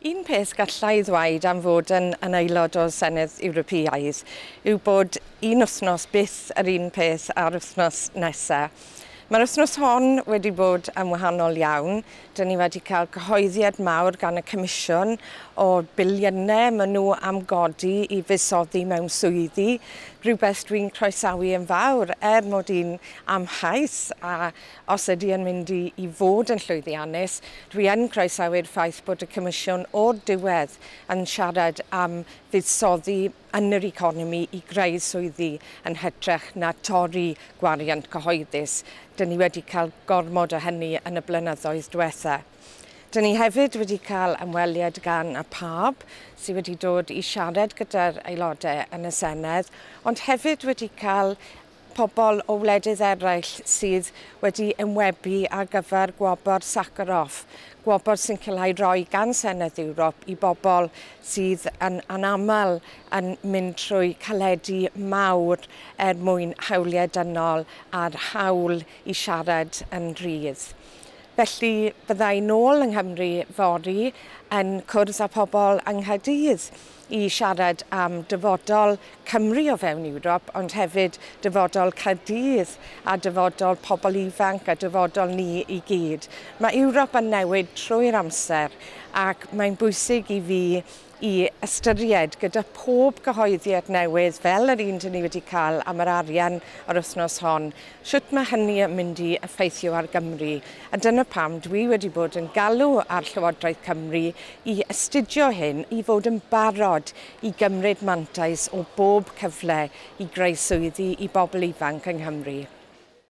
Un peth gallai ddweud am fod yn aelod o'r Senedd Ewropeaidd yw bod un wythnos byth yr un peth a'r wythnos nesaf. Mae'r wythnos hon wedi bod yn wahanol iawn. Dyn ni wedi cael cyhoeddiad mawr gan y Comisiwn o biliynau maen nhw am godi i fuddsoddi mewn swyddi. Rhywbeth dwi'n croesawu yn fawr mod i'n amheus a os ydy yn mynd i fod yn llwyddiannus, dwi yn croesawu'r ffaith bod y Comisiwn o'r diwedd yn siarad am fuddsoddi yn yr economi i greu swyddi yn hytrach na torri gwariant cyhoeddus. Dyn ni wedi cael gormod o hynny yn y blynyddoedd diwetha. Dyn ni hefyd wedi cael ymweliad gan y Pab sydd wedi dod i siarad gyda'r aelodau yn y Senedd, ond hefyd wedi cael pobl o wledydd eraill sydd wedi enwebu ar gyfer gwobr Sakharov, gwobr sy'n cael ei roi gan Senedd Ewrop i bobl sydd yn anaml yn mynd trwy caledi mawr er mwyn hawliau dynol a'r hawl i siarad yn rhydd. Felly byddai nôl yng Nghymru fory yn cwrdd â pobl yng Nghaerdydd i siarad am dyfodol Cymru o fewn Ewrop, ond hefyd dyfodol Caerdydd a dyfodol pobl ifanc a dyfodol ni i gyd. Mae Ewrop yn newid trwy'r amser ac mae'n bwysig i fi i ystyried gyda pob cyhoeddiad newydd fel yr un dyn ni wedi cael am yr arian yr wythnos hon, sut mae hynny yn mynd i effeithio ar Gymru. A dyna pam dwi wedi bod yn galw ar Llywodraeth Cymru i astudio hyn, i fod yn barod i gymryd mantais o bob cyfle i greu swyddi i bobl ifanc yng Nghymru.